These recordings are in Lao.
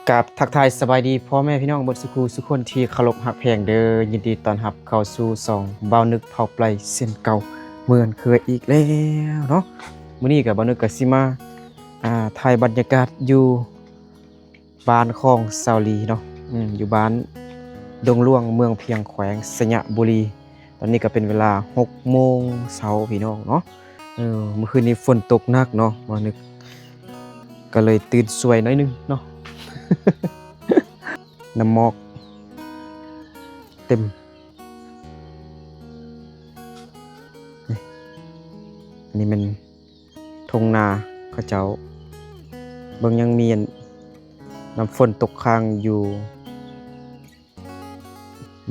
ກາບທັກທາຍສະບາຍດີພໍ່ແມ່ພີ່ນ້ອງເບິດສູ່ຄູ່ສູ່ຄົນທີ່ເຄົາລົບຮັກແພງເດີ. ຍິນດີຕ້ອນຮັບເຂົ້າສູ່ຊ່ອງບ່າວນຶກເຜົ່າໄປເຊັ່ນເກົ່າເໝືອນເຄີຍອີກແລ້ວເນາະ. ມື້ນີ້ກໍບ່າວນຶກກໍຊິມາ ອ່າ ຖ່າຍບັນຍາກາດຢູ່ບ້ານຂອງສາວລີເນາະ, ອືມ ຢູ່ບ້ານດົງຫຼວງ ເມືອງພຽງ ແຂວງໄຊຍະບູລີ. ຕອນນີ້ກໍເປັນເວລາຫົກໂມງເຊົ້າພີ່ນ້ອງເນາະ. ເອີ ມື້ຄືນນີ້ຝົນຕົກໜັກເນາະ, ບ່າວນຶກກໍເລີຍຕື່ນສວຍໜ້ອຍໜຶ່ງເນາະ. ນ້ຳໝອກເຕັມ. ນີ້ ອັນນີ້ແມ່ນທົ່ງນາເຂົາເຈົ້າ. ເບິ່ງ ຍັງມີອັນ ນ້ຳຝົນຕົກຄ້າງຢູ່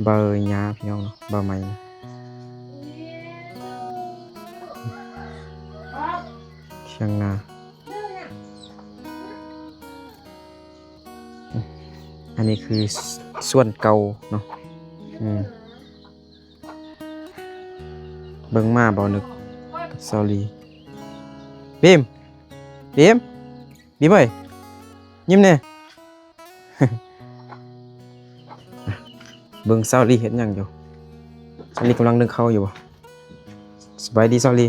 ໃບຫຍ້າພີ່ນ້ອງເນາະ, ໃບໄມ້ ຖຽງນາ. ອັນນີ້ຄືສວນເກົ່າເນາະ. ອືມ ເບິ່ງ ມາບ່າວນຶກກັບສາວລີ. ບີມ ບີມ ບີມເອີຍ ຍິ້ມແດ່. ເບິ່ງສາວລີເຮັດຫຍັງຢູ່. ສາວລີກຳລັງໜຶ້ງເຂົ້າຢູ່ບໍ່? ສະບາຍດີສາວລີ.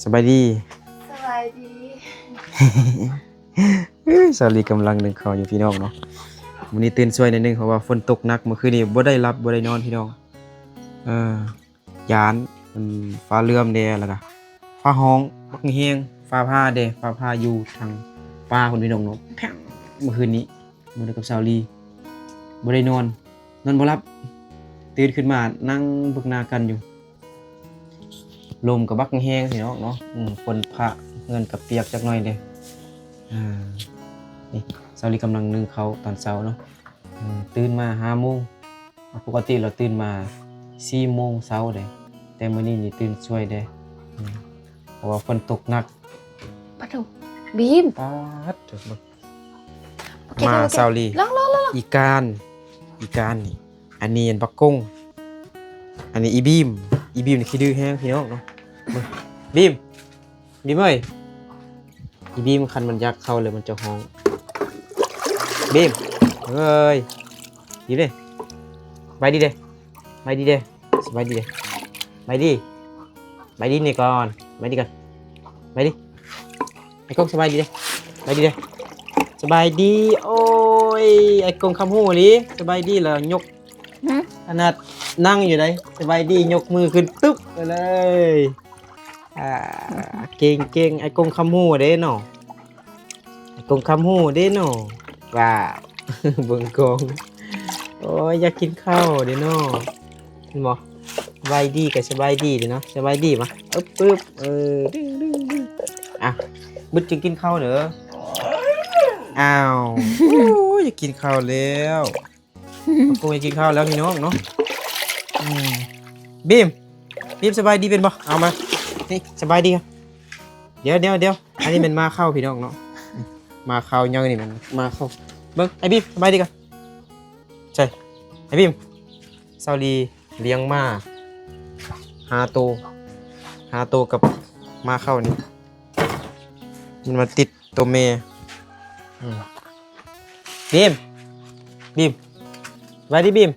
ສະບາຍດີ. ສະບາຍດີ. ເອີຍ ສາວລີກຳລັງໜຶ້ງເຂົ້າຢູ່ພີ່ນ້ອງເນາະ. ມື້ນີ້ຕື່ນສວຍໜ້ອຍໜຶ່ງ ເພາະວ່າຝົນຕົກໜັກ, ມື້ຄືນນີ້ບໍ່ໄດ້ຫຼັບບໍ່ໄດ້ນອນພີ່ນ້ອງ. ເອີ ຢ້ານມັນຟ້າເຫຼື້ອມແດ່ ແລ້ວກະຟ້າຮ້ອງບັກແຮງ, ຟ້າຜ່າແດ່, ຟ້າຜ່າຢູ່ທາງປ່າພຸ້ນພີ່ນ້ອງເນາະ. ແພງ ມື້ຄືນນີ້ ບໍ່ໄດ້ກັບສາວລີ ບໍ່ໄດ້ນອນ, ນອນບໍ່ຫຼັບ. ຕື່ນຂຶ້ນມານັ່ງເບິ່ງໜ້າກັນຢູ່. ລົມກໍບັກແຮງພີ່ນ້ອງເນາະ. ອືມ ຝົນຟ້າ ເຮືອນກໍປຽກຈັກໜ້ອຍເດ້. ອ່າ ນີ້ ສາວລີກຳລັງໜຶ້ງເຂົ້າຕອນເຊົ້າເນາະ. ອືມ ຕື່ນມາຫ້າໂມງ. ປົກກະຕິລາວຕື່ນມາສີ່ໂມງເຊົ້າເດ້, ແຕ່ມື້ນີ້ນີ້ຕື່ນສວຍເດ້. ອືມ ເພາະວ່າຝົນຕົກໜັກ. ປາໂທ້ ບີມ ປາດໂທ້ ມາ ໂອເຄ ໂອເຄ ສາວລີ ລອງ ລອງ ລອງ ລອງ ອີການ ອີການນີ້. ອັນນີ້ອັນບັກກົງ, ອັນນີ້ອີບີມ. ອີບີມນີ້ຂີ້ດື້ແຮງພີ່ນ້ອງເນາະ. ເບິ່ງ ບີມ ບີມເອີຍ. ອີບີມຄັນມັນຢາກເຂົ້າແລ້ວມັນຈະຮ້ອງ. ບີມເອີຍ ບີມເດ້ ສະບາຍດີເດ້ ສະບາຍດີເດ້ ສະບາຍດີເດ້ ສະບາຍດີ ສະບາຍດີນີ້ກ່ອນ ສະບາຍດີກ່ອນ ສະບາຍດີ. ອ້າຍກົງ ສະບາຍດີເດ້ ສະບາຍດີເດ້ ສະບາຍດີ. ໂອ້ຍ ອ້າຍກົງຄຳຮູ້ອີ່ຫຼີ ສະບາຍດີແລ້ວຍົກ ຫື ຂະໜາດນັ່ງຢູ່ໃດ ສະບາຍດີ ຍົກມືຂຶ້ນຕຶບໄປເລີຍ. ອ່າ ເກັ່ງໆ ອ້າຍກົງຄຳຮູ້ເດ້ເນາະ ອ້າຍກົງຄຳຮູ້ເດ້ເນາະ. ວ້າວ ເບິ່ງກ້ອງ ໂອ້ຍ ຢາກກິນເຂົ້າເດ້ເນາະ ເຫັນບໍ່? ສະບາຍດີກໍສະບາຍດີເດ້ເນາະ ສະບາຍດີ ມາ ອຶບ ອຶບ ເອີ ດຶງໆ ອ່ະ ບຶດຈຶ່ງກິນເຂົ້າເດີ. ອ້າວ ໂອ້ຍ ຢາກກິນເຂົ້າແລ້ວ. ອາກົງໄປກິນເຂົ້າແລ້ວພີ່ນ້ອງເນາະ. ອືມ ບີມ ບີມ ສະບາຍດີເປັນບໍ່? ເອົາມາ ນີ້ ສະບາຍດີ. ດຽວ ດຽວ ດຽວ ອັນນີ້ແມ່ນໝາເຂົ້າພີ່ນ້ອງເນາະ ໝາເຂົ້າ ຍັງນີ້ແມ່ນໝາເຂົ້າ. ເບິ່ງ ໄອ້ບີມ ສະບາຍດີກ່ອນ. ໃຊ່ ໄອ້ບີມ ສາວລີລ້ຽງໝາຫ້າໂຕ ຫ້າໂຕກັບໝາເຂົ້ານີ້ ມັນມາຕິດ ໂຕແມ່. ອືມ ບີມ ບີມ ສະບາຍດີບີມ.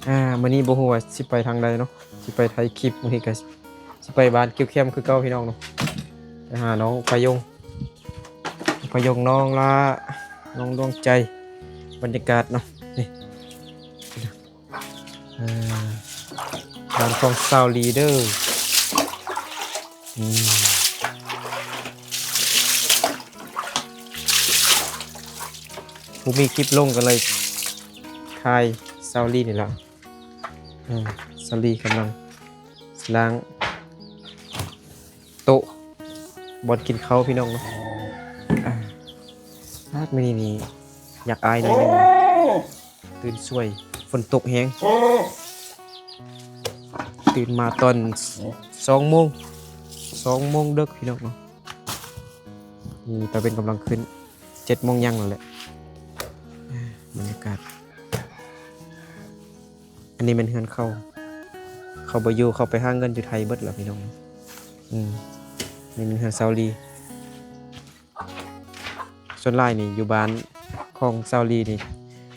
ອ່າ ມື້ນີ້ບໍ່ຮູ້ວ່າຊິໄປທາງໃດເນາະ ຊິໄປຖ່າຍຄລິບ ມື້ນີ້ກໍຊິໄປບ້ານກິ້ວແຄມຄືເກົ່າພີ່ນ້ອງເນາະ ໄປຫານ້ອງປາຍົງ ປາຍົງ ນ້ອງລາ ນ້ອງດວງໃຈ. ບັນຍາກາດເນາະ ນີ້ ອ່າ ບ້ານຂອງສາວລີເດີ. ອືມ ບໍ່ມີຄລິບລົງກໍເລີຍຖ່າຍສາວລີນີ້ລະ. ອືມ ສາວລີກຳລັງລ້າງ ໂຕະບ່ອນກິນເຂົ້າພີ່ນ້ອງເນາະ. ອາ ອາດ ມື້ນີ້ນີ້ຢາກອາຍໜ້ອຍໜຶ່ງ ຕື່ນສວຍ ຝົນຕົກແຮງ ຕື່ນມາຕອນສອງໂມງ ສອງໂມງເດິກພີ່ນ້ອງເນາະ. ນີ້ຕາເວັນກຳລັງຂຶ້ນ ເຈັດໂມງຍັງແລ້ວແຫຼະ. ອາ ບັນຍາກາດ ອັນນີ້ແມ່ນເຮືອນເຂົາ ເຂົາບໍ່ຢູ່ ເຂົາໄປຫາເງິນຢູ່ໄທເບິດແລ້ວພີ່ນ້ອງ. ອືມ ນີ້ແມ່ນເຮືອນສາວລີ. ສ່ວນຫຼາຍນີ້ຢູ່ບ້ານຂອງສາວລີນີ້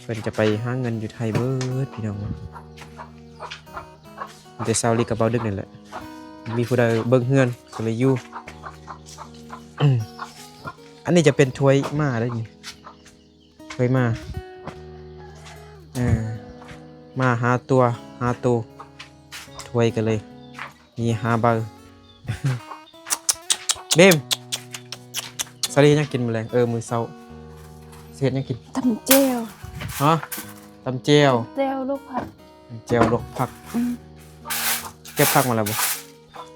ເພິ່ນຈະໄປຫາເງິນຢູ່ໄທເບິດພີ່ນ້ອງ. ມີແຕ່ສາວລີກັບບ່າວດຶກນີ້ແຫຼະ ມີຜູ້ໃດເບິ່ງເຮືອນກໍເລີຍຢູ່. ອັນນີ້ຈະເປັນຖ້ວຍໝາເດ້ນີ້ ຖ້ວຍໝາ ເອີ ໝາຫ້າຕົວ ຫ້າໂຕ ຖ້ວຍກໍເລີຍ ມີຫ້າໃບ. ບີມ ສາວລີເຮັດຫຍັງກິນມື້ແລງ? ເອີ ມື້ເຊົ້າຊິເຮັດຫຍັງກິນ? ຕຳແຈ່ວ. ຮະ? ຕຳແຈ່ວ ແຈ່ວລວກຜັກ. ແຈ່ວລວກຜັກ. ອືມ ເກັບຜັກມາແລ້ວບໍ່?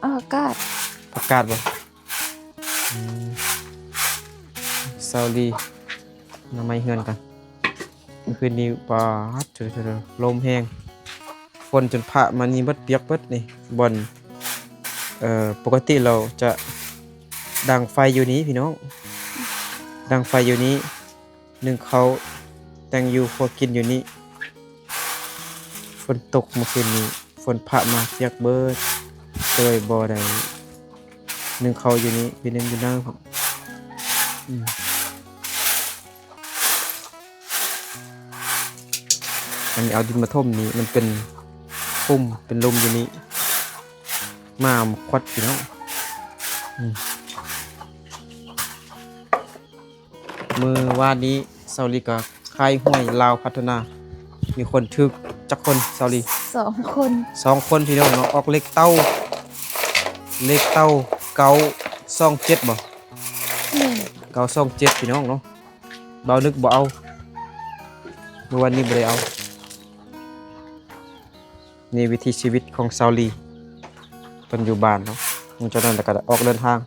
ເອົາ ຜັກກາດ. ຜັກກາດບໍ່? ອືມ ສາວລີ ໜໍ່ໄມ້ເຮືອນກັນ. ມື້ຄືນນີ້ປາດ ລົມແຮງ ຝົນຈົນພະມານີ້ເບິດ ປຽກເບິດນີ້. ບ່ອນ ເອີ ປົກກະຕິລາວຈະດັງໄຟຢູ່ນີ້ພີ່ນ້ອງ ດັງໄຟຢູ່ນີ້ ໜຶ້ງເຂົ້າ ແຕ່ງຢູ່ຄົວກິນຢູ່ນີ້. ຝົນຕົກມື້ຄືນນີ້ ຝົນພະມາ ປຽກເບິດ ກໍເລີຍບໍ່ໄດ້ໜຶ້ງເຂົ້າຢູ່ນີ້ ໄປໜຶ້ງຢູ່ໜ້າພຸ້ນ. ອືມ ອັນນີ້ເອົາດິນມາຖົມນີ້ ມັນເປັນຂຸມເປັນຫຼຸມຢູ່ນີ້ ໝາມາຂວັດພີ່ນ້ອງ. ອືມ ມື້ວານນີ້ສາວລີກໍຂາຍຫວຍລາວພັດທະນາ ມີຄົນຖືກຈັກຄົນສາວລີ? ສອງຄົນ. ສອງຄົນພີ່ນ້ອງເນາະ. ອອກເລກເຕົ້າ ເລກເຕົ້າ ເກົ້າສອງເຈັດ ບໍ່? ແມ່ນ ເກົ້າສອງເຈັດ ພີ່ນ້ອງເນາະ. ບ່າວນຶກບໍ່ເອົາ ມື້ວານນີ້ບໍ່ໄດ້ເອົາ. ນີ້ວິຖີຊີວິດຂອງສາວລີ ເພິ່ນຢູ່ບ້ານເນາະ. ຫຼັງຈາກນັ້ນລະກະອອກເດີນທາງ.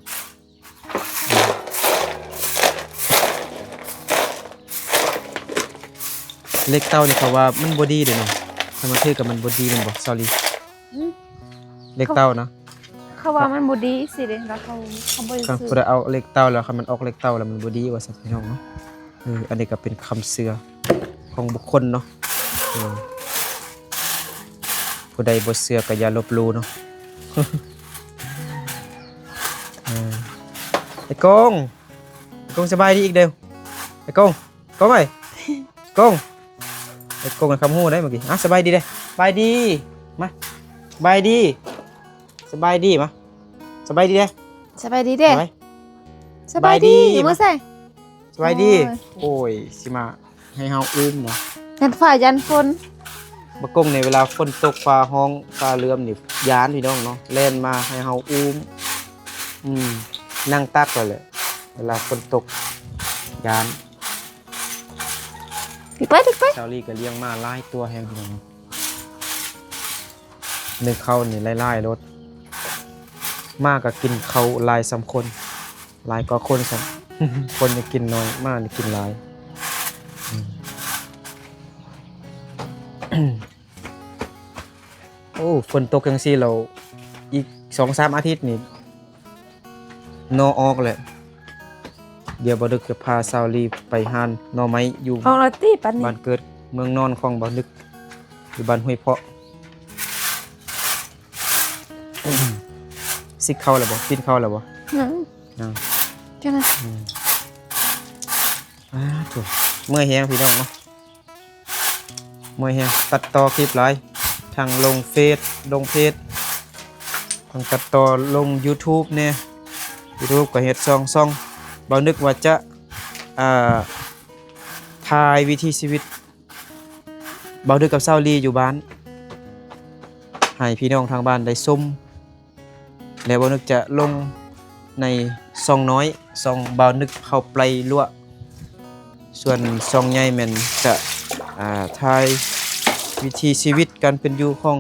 ເລກເຕົ້ານີ້ເຂົາວ່າມັນບໍ່ດີເດ້ເນາະ ຄັນມັນຖືກກໍມັນບໍ່ດີແມ່ນບໍ່ສາວລີ? ອືມ ເລກເຕົ້ານະ ເຂົາວ່າມັນບໍ່ດີຊີ້ເດ້ ແລ້ວເຂົາ ເຂົາບໍ່ໄດ້ຊື້. ຜູ້ໃດເອົາເລກເຕົ້າແລ້ວ ຄັນມັນອອກເລກເຕົ້າແລ້ວມັນບໍ່ດີວ່າຊັ້ນພີ່ນ້ອງເນາະ. ເອີ ອັນນີ້ກໍເປັນຄວາມເຊື່ອຂອງບຸກຄົນເນາະ. ເອີ ຜູ້ໃດບໍ່ເຊື່ອກໍຢ່າລົບຫຼູ່ເນາະ. ເອີ ໄອ້ກົງ ກົງ ສະບາຍດີອີກເດີ້ ໄອ້ກົງ. ກົງເອີຍ ກົງ ໄອ້ກົງຄຳຮູ້ໄດ້ເມື່ອກີ້. ອ່ະ ສະບາຍດີເດ້ ສະບາຍດີ ມາ ສະບາຍດີ ສະບາຍດີ ມາ ສະບາຍດີເດ້ ສະບາຍດີເດ້ ສະບາຍ ສະບາຍດີ ສະບາຍດີ ຢູ່ເມືອງໃສ? ສະບາຍດີ. ໂອ້ຍ ໂອ້ຍ ຊິມາ ໃຫ້ເຮົາອຸ້ມເນາະ ຢ້ານຟ້າຢ້ານຝົນ. ບັກກົງນີ້ເວລາຝົນຕົກຟ້າຮ້ອງຟ້າເຫຼື້ອມນີ້ຢ້ານພີ່ນ້ອງເນາະ ແລ່ນມາໃຫ້ເຮົາອຸ້ມ. ອືມ ນັ່ງຕັກໄວ້ແຫຼະ ເວລາຝົນຕົກຢ້ານ. ຕິກໄປ ຕິກໄປ. ສາວລີກໍລ້ຽງໝາຫຼາຍຕົວແຮງພີ່ນ້ອງ ໜຶ້ງເຂົ້ານີ້ຫຼາຍໆໂລດ. ໝາກໍກິນເຂົ້າຫຼາຍສ່ຳຄົນ ຫຼາຍກວ່າຄົນຊ້ຳ ຄົນນີ້ກິນໜ້ອຍ ໝານີ້ກິນຫຼາຍ. ອືມ ໂອ້ ຝົນຕົກຈັ່ງຊີ້ແລ້ວ ອີກສອງສາມອາທິດນີ້ໜໍ່ອອກແຫຼະ. ດຽວບ່າວດຶກຈະພາສາວລີໄປຫາໜໍ່ໄມ້ຢູ່ ອອກແລ້ວຕິປານນີ້ ບ້ານເກີດເມືອງນອນຂອງບ່າວດຶກ ຢູ່ບ້ານຫ້ວຍເພາະ. ຊິກເຂົ້າແລ້ວບໍ່? ກິນເຂົ້າແລ້ວບໍ່? ຍັງ ຍັງ ຈັ່ງນັ້ນ. ອືມ ອ່າ ໂທ້ ເມື່ອຍແຮງພີ່ນ້ອງເນາະ ເມື່ອຍແຮງ. ຕັດຕໍ່ຄລິບຫຼາຍ ທັງລົງເຟສ ລົງເພຈ ທັງຕັດຕໍ່ລົງຢູທູບແດ່. ຢູທູບກໍເຮັດຊ່ອງ ຊ່ອງ ບ່າວນຶກວ່າຈະ ອ່າ ຖ່າຍວິຖີຊີວິດບ່າວນຶກກັບສາວລີຢູ່ບ້ານ ໃຫ້ພີ່ນ້ອງທາງບ້ານໄດ້ຊົມ. ແລະ ບ່າວນຶກຈະລົງໃນຊ່ອງນ້ອຍ ຊ່ອງບ່າວນຶກເຂົ້າໄປລົວະ ສ່ວນຊ່ອງໃຫຍ່ແມ່ນຈະ ອ່າ ຖ່າຍວິຖີຊີວິດການເປັນຢູ່ຂອງ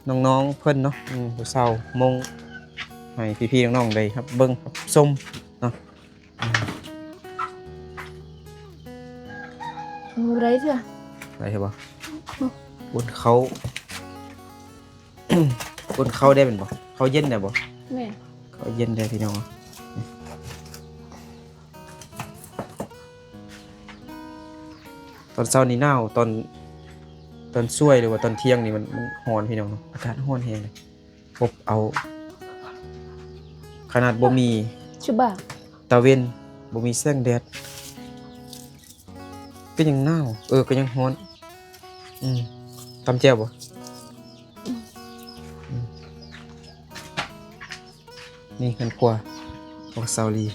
ນ້ອງໆເພິ່ນເນາະ ອືມ ຜູ້ສາວມົ້ງ ໃຫ້ພີ່ໆນ້ອງໆໄດ້ຮັບເບິ່ງຮັບຊົມເນາະ. ອືມ ບໍ່ໄດ້ເທື່ອ ໄດ້ເທື່ອບໍ່? ອືມ ອຸ່ນເຂົ້າ ອຸ່ນເຂົ້າໄດ້ແມ່ນບໍ່? ເຂົ້າເຢັນໄດ້ບໍ່? ແມ່ນ ເຂົ້າເຢັນໄດ້ພີ່ນ້ອງ. ຕອນເຊົ້ານີ້ໜາວ ຕອນ ຕອນສວຍ ຫຼືວ່າຕອນທ່ຽງນີ້ມັນ ມັນຮ້ອນພີ່ນ້ອງເນາະ ອາກາດຮ້ອນແຮງເລີຍ. ອົບເອົາ ຂະໜາດບໍ່ມີ ຊຸບາ ຕາເວັນ ບໍ່ມີແສງແດດ ກໍຍັງໜາວ ເອີ ກໍຍັງຮ້ອນ. ອືມ ຕຳແຈ່ວບໍ່? ອືມ ອືມ ນີ້ເຮືອນຄົວຂອງສາວລີ.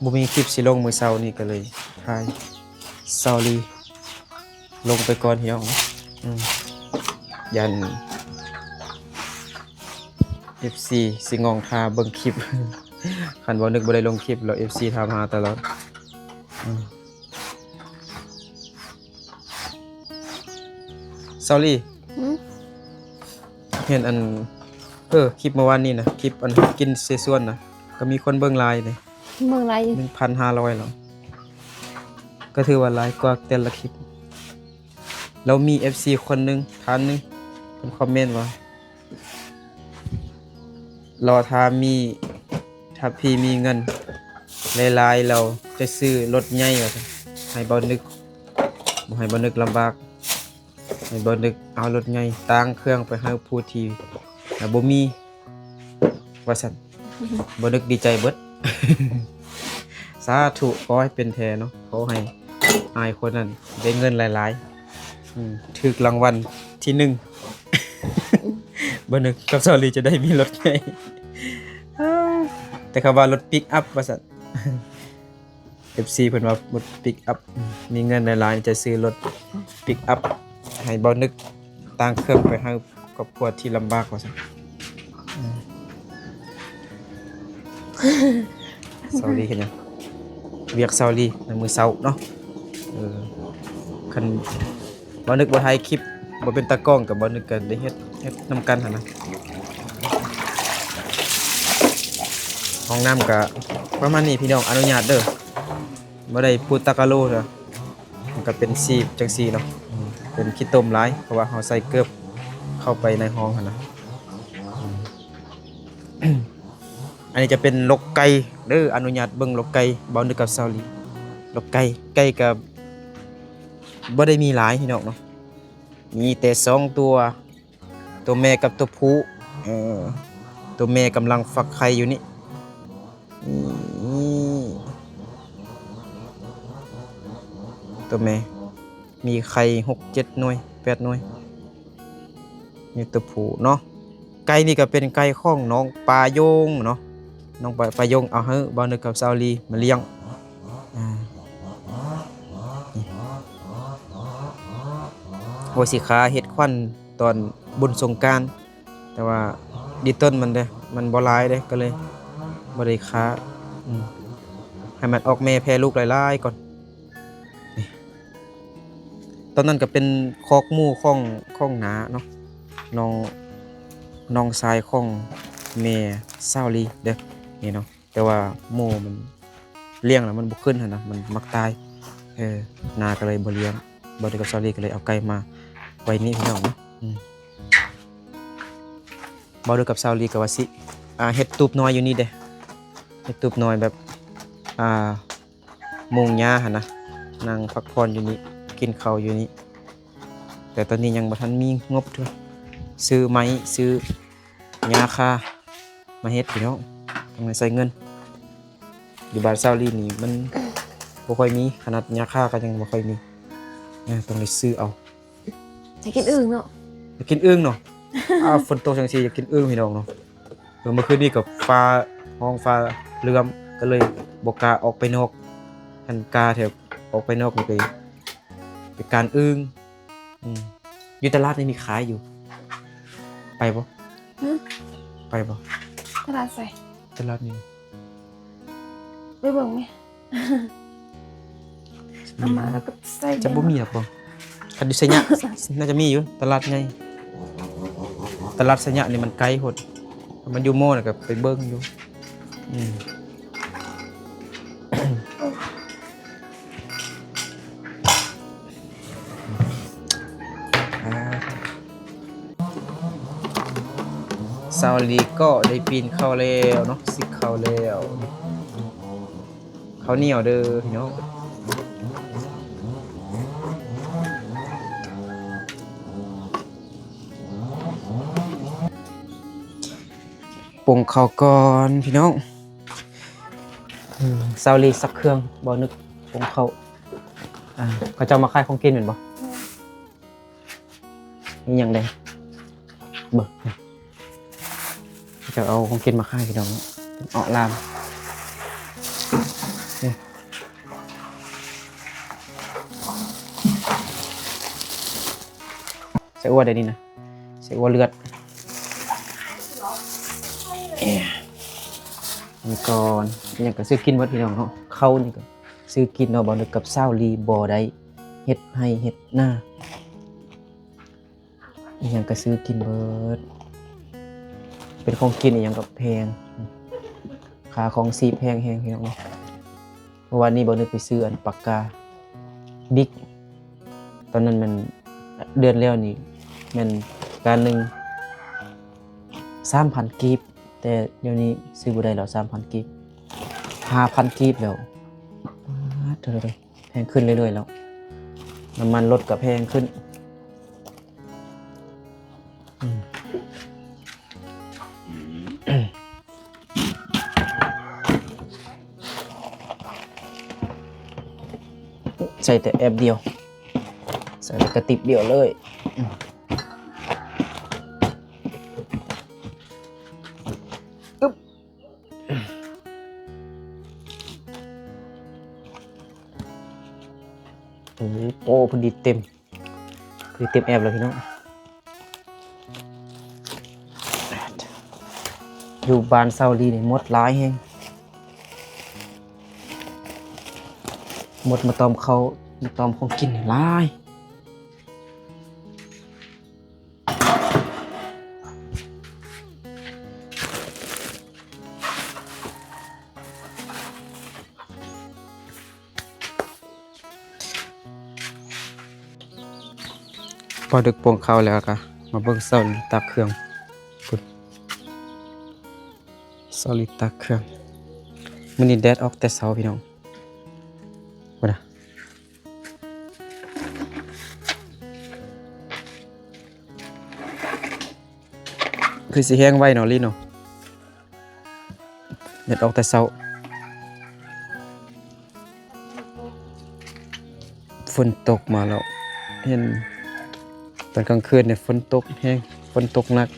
ບໍ່ມີຄລິບຊິລົງມື້ເຊົ້ານີ້ ກໍເລີຍຖ່າຍສາວລີລົງໄປກ່ອນ ພີ່ນ້ອງ. ອືມ ຢ້ານເອັຟຊີຊິງ່ອງຖ້າເບິ່ງຄລິບ ຄັນບໍ່ນຶກບໍ່ໄດ້ລົງຄລິບແລ້ວ ເອັຟຊີຖາມຫາຕະຫຼອດ. ອືມ ສາວລີ ຫືມ? ເຫັນອັນ ເອີ ຄລິບເມື່ອວານນີ້ນະ ຄລິບອັນກິນເຊຊວນນະ ກໍມີຄົນເບິ່ງຫຼາຍເດ້. ເບິ່ງຫຼາຍຢູ່ ໜຶ່ງພັນຫ້າຮ້ອຍແລ້ວ ກໍຖືວ່າຫຼາຍກວ່າແຕ່ລະຄລິບ. ແລ້ວມີເອັຟຊີຄົນໜຶ່ງ ທ່ານໜຶ່ງ ເພິ່ນຄອມເມັນວ່າ ລໍຖ້າມີ ຖ້າພີ່ມີເງິນຫຼາຍໆ ແລ້ວຈະຊື້ລົດໃຫຍ່ວ່າຊັ້ນ ໃຫ້ເບົານຶກ ບໍ່ໃຫ້ເບົານຶກລຳບາກ ໃຫ້ເບົານຶກເອົາລົດໃຫຍ່ຕ່າງເຄື່ອງໄປໃຫ້ຜູ້ທີ່ ອາ ບໍ່ມີວ່າຊັ້ນ. ເບົານຶກດີໃຈເບິດ. ສາທຸ ຂໍໃຫ້ເປັນແທ້ເນາະ ຂໍໃຫ້ອ້າຍຄົນນັ້ນໄດ້ເງິນຫຼາຍໆ ອືມ ຖືກລາງວັນທີໜຶ່ງ ອືມ ເບົານຶກກັບສາວລີຈະໄດ້ມີລົດໃຫຍ່ ແຕ່ຄຳວ່າລົດປິກອັບວ່າຊັ້ນ ເອັຟຊີເພິ່ນວ່າລົດປິກອັບ ມີເງິນຫຼາຍໆ ຈະຊື້ລົດປິກອັບໃຫ້ເບົານຶກຕ່າງເຄື່ອງໄປໃຫ້ຄອບຄົວທີ່ລຳບາກວ່າຊັ້ນ. ອືມ ສາວລີເຮັດຫຍັງ? ວຽກສາວລີໃນມື້ເຊົ້າເນາະ. ເອີ ຄັນ ເບົານຶກບໍ່ຖ່າຍຄລິບ ບໍ່ເປັນຕາກ້ອງ ກໍເບົານຶກກໍໄດ້ເຮັດ ເຮັດນຳກັນຫັ້ນນະ. ຫ້ອງນ້ຳກໍປະມານນີ້ພີ່ນ້ອງ ອະນຸຍາດເດີ ບໍ່ໄດ້ປູຕາກະໂລເດີ ມັນກໍເປັນສີບຈັ່ງຊີ້ເນາະ. ອືມ ເປັນຂີ້ຕົມຫຼາຍ ເພາະວ່າເຮົາໃສ່ເກີບເຂົ້າໄປໃນຫ້ອງຫັ້ນນະ. ອືມ ອັນນີ້ຈະເປັນລົກໄກ່ເດີ ອະນຸຍາດເບິ່ງລົກໄກ່ ເບົານຶກກັບສາວລີ. ລົກໄກ່ ໄກ່ກໍບໍ່ໄດ້ມີຫຼາຍພີ່ນ້ອງເນາະ ມີແຕ່ສອງຕົວ ຕົວແມ່ກັບຕົວຜູ້. ເອີ ຕົວແມ່ກຳລັງຟັກໄຂ່ຢູ່ນີ້ ນີ້ ຕົວແມ່ມີໄຂ່ຫົກເຈັດໜ່ວຍ ແປດໜ່ວຍ. ນີ້ຕົວຜູ້ເນາະ. ໄກ່ນີ້ກໍເປັນໄກ່ຂອງນ້ອງປາໂຢງເນາະ ນ້ອງປາ ປາໂຢງເອົາໃຫ້ເບົານຶກກັບສາວລີມາລ້ຽງ. ອາ ນີ້ ໂອຊິຄາເຮັດຂວັນຕອນບຸນສົງການ ແຕ່ວ່າດີຕົ້ນມັນເດ້ ມັນບໍ່ຫຼາຍເດ້ ກໍເລີຍບໍ່ໄດ້ຄາ. ອືມ ໃຫ້ມັນອອກແມ່ແຜ່ລູກຫຼາຍໆກ່ອນ. ນີ້ ຕອນນັ້ນກໍເປັນຄອກໝູຂອງ ຂອງນ້າເນາະ ນ້ອງ ນ້ອງຊາຍຂອງແມ່ສາວລີເດີ ນີ້ເນາະ. ແຕ່ວ່າໝູມັນລ້ຽງແລ້ວມັນບໍ່ຂຶ້ນຫັ້ນນະ ມັນມັກຕາຍ. ເອີ ນ້າກໍເລີຍບໍ່ລ້ຽງ ເບົາດຶກກັບສາວລີກໍເລີຍເອົາໄກ່ມາໄວ້ນີ້ພີ່ນ້ອງເນາະ. ອືມ ເບົາດຶກກັບສາວລີກໍວ່າຊິ ອ່າ ເຮັດຕູບນ້ອຍຢູ່ນີ້ເດ້ ເຮັດຕູບນ້ອຍແບບ ອ່າ ມຸງຫຍ້າຫັ້ນນະ ນັ່ງພັກຜ່ອນຢູ່ນີ້ ກິນເຂົ້າຢູ່ນີ້. ແຕ່ຕອນນີ້ຍັງບໍ່ທັນມີງົບເທື່ອ ຊື້ໄມ້ ຊື້ຫຍ້າຄາມາເຮັດພີ່ນ້ອງ ຕ້ອງໄດ້ໃຊ້ເງິນ. ຢູ່ບ້ານສາວລີນີ້ມັນບໍ່ຄ່ອຍມີ ຂະໜາດຫຍ້າຄາກໍຍັງບໍ່ຄ່ອຍມີ ເອີ ຕ້ອງໄດ້ຊື້ເອົາ. ຢາກກິນອຶ່ງເນາະ ຢາກກິນອຶ່ງເນາະ. ອ້າວ ຝົນຕົກຈັ່ງຊີ້ຢາກກິນອຶ່ງພີ່ນ້ອງເນາະ. ເອີ ເມື່ອຄືນນີ້ກໍຟ້າຮ້ອງຟ້າເຫຼື້ອມ ກໍເລີຍບໍ່ກ້າອອກໄປນອກ ຄັນກ້າແທ້ອອກໄປນອກນີ້ໄປ ໄປການອຶ່ງ. ອືມ ຢູ່ຕະຫຼາດນີ້ມີຂາຍຢູ່ ໄປບໍ່? ຫື? ໄປບໍ່? ຕະຫຼາດໃສ? ຕະຫຼາດນີ້ ໄປເບິ່ງແມ. ເອົາມາແລ້ວກໍໃສ່ ຈະບໍ່ມີດອກບໍ່? ຄັນຢູ່ໄຊຍະ ໜ້າຈະມີຢູ່ ຕະຫຼາດໃຫຍ່ ຕະຫຼາດໄຊຍະນີ້ມັນໄກໂພດ. ມັນຢູ່ມໍນີ້ກໍໄປເບິ່ງຢູ່. ອືມ ສາວລີກໍໄດ້ປີ້ງເຂົ້າແລ້ວເນາະ ສິກເຂົ້າແລ້ວ. ເຂົ້າໜຽວເດີພີ່ນ້ອງ. ປຸງເຂົ້າກ່ອນພີ່ນ້ອງ. ອືມ ສາວລີຊັກເຄື່ອງ ບໍ່ນຶກປຸງເຂົ້າ. ອ່າ ເຂົາເຈົ້າມາຂາຍຂອງກິນແມ່ນບໍ່? ມີຫຍັງແດ່? ເບິ່ງ ເຂົາເຈົ້າເອົາຂອງກິນມາຂາຍພີ່ນ້ອງເນາະ. ເອາະລາມ ນີ້ ໃສ່ອົ່ວໄດ້ນີ້ນະ. ໃສ່ອົ່ວເລືອດ ນີ້ກ່ອນ. ຫຍັງກໍຊື້ກິນໝົດພີ່ນ້ອງເນາະ. ເຂົ້ານີ້ກໍຊື້ກິນເນາະ. ບໍ່ນຶກກັບສາວລີບໍ່ໄດ້ເຮັດໄຮ່ເຮັດນາ ອີ່ຫຍັງກໍຊື້ກິນເບິດ. ເປັນຂອງກິນອີ່ຫຍັງກໍແພງ ຄ່າຄອງຊີບແພງແຮງພີ່ນ້ອງເນາະ. ເມື່ອວານນີ້ບໍ່ນຶກໄປຊື້ອັນປາກກາບິກ ຕອນນັ້ນແມ່ນເດືອນແລ້ວນີ້ແມ່ນການໜຶ່ງສາມພັນກີບ ແຕ່ດຽວນີ້ຊື້ບໍ່ໄດ້ແລ້ວສາມພັນກີບ ຫ້າພັນກີບແລ້ວ. ປາດໂທ້ ແພງຂຶ້ນເລື້ອຍໆແລ້ວ ນ້ຳມັນລົດກໍແພງຂຶ້ນ. ອືມ ໃສ່ແຕ່ແອບດຽວ ໃສ່ແຕ່ກະຕິບດຽວເລີຍ. ອຶບ ໂອ້ໂຫ ພໍດີເຕັມ ຄືເຕັມແອບແລ້ວພີ່ນ້ອງ. ຢູ່ບ້ານສາວລີນີ້ມົດຫຼາຍແຮງ ມົດມາຕອມເຂົ້າ ມາຕອມຂອງກິນຫຼາຍ. ພໍດຶກປົງເຂົ້າແລ້ວກະມາເບິ່ງສາວລີຕັກເຄື່ອງ. ສາວລີຕັກເຄື່ອງ ມື້ນີ້ແດດອອກແຕ່ເຊົ້າພີ່ນ້ອງ. ພຸ້ນນະ ຄືຊິແຫ້ງໄວເນາະລີເນາະ. ແດດອອກແຕ່ເຊົ້າ ຝົນຕົກມາແລ້ວ ເຫັນຕອນກາງຄືນນີ້ຝົນຕົກແຮງ ຝົນຕົກໜັກ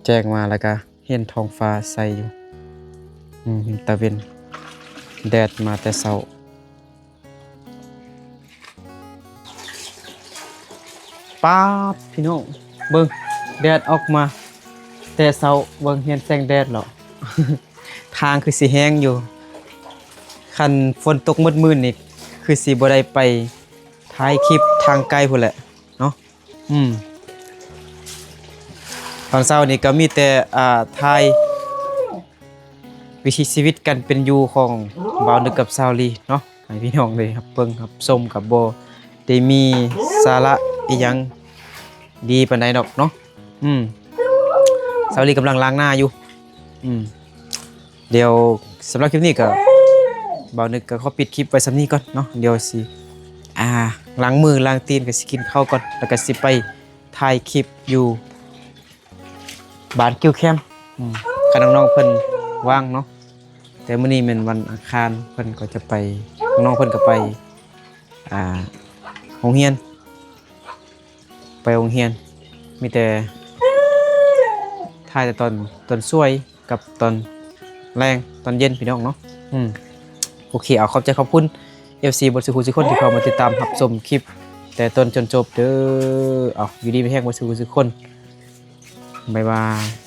ແຈ້ງມາແລ້ວກະເຫັນທ້ອງຟ້າໃສຢູ່. ອືມ ເຫັນຕາເວັນ ແດດມາແຕ່ເຊົ້າ. ປາດ ພີ່ນ້ອງ ເບິ່ງ ແດດອອກມາແຕ່ເຊົ້າ ເບິ່ງ ເຫັນແສງແດດແລ້ວ. ທາງຄືຊິແຫ້ງຢູ່ ຄັນຝົນຕົກໝົດມື້ນີ້ ຄືຊິບໍ່ໄດ້ໄປຖ່າຍຄລິບທາງໄກພຸ້ນແຫຼະເນາະ. ອືມ ຕອນເຊົ້ານີ້ກໍມີແຕ່ ອ່າ ຖ່າຍວິຖີຊີວິດການເປັນຢູ່ຂອງບ່າວນຶກກັບສາວລີເນາະ ໃຫ້ພີ່ນ້ອງໄດ້ຮັບເບິ່ງຮັບຊົມ ກໍບໍ່ໄດ້ມີສາລະອີ່ຫຍັງດີປານໃດດອກເນາະ. ອືມ ສາວລີກຳລັງລ້າງໜ້າຢູ່. ອືມ ດຽວສຳລັບຄລິບນີ້ກໍ ບ່າວນຶກກໍຂໍປິດຄລິບໄວ້ສ່ຳນີ້ກ່ອນເນາະ. ດຽວຊິ ອ່າ ລ້າງມືລ້າງຕີນ ກໍຊິກິນເຂົ້າກ່ອນ ແລ້ວກໍຊິໄປຖ່າຍຄລິບຢູ່ບ້ານກິ້ວແຄມ. ອືມ ຄັນນ້ອງໆເພິ່ນວ່າງເນາະ ແຕ່ມື້ນີ້ແມ່ນວັນອັງຄານ ເພິ່ນກໍຈະໄປ ນ້ອງໆເພິ່ນກໍໄປ ອ່າ ໂຮງຮຽນ ໄປໂຮງຮຽນ ມີແຕ່ຖ່າຍແຕ່ຕອນ ຕອນສວຍກັບຕອນແລງ ຕອນເຢັນ ພີ່ນ້ອງເນາະ. ອືມ ໂອເຄ ເອົາ ຂອບໃຈຂອບຄຸນເອັຟຊີເບິດສູ່ຜູ້ສູ່ຄົນທີ່ເຂົ້າມາຕິດຕາມຮັບຊົມຄລິບແຕ່ຕົ້ນຈົນຈົບເດີ. ເອົາ ຢູ່ດີມີແຮງເບິດສູ່ຜູ້ສູ່ຄົນ ບາຍບາຍ.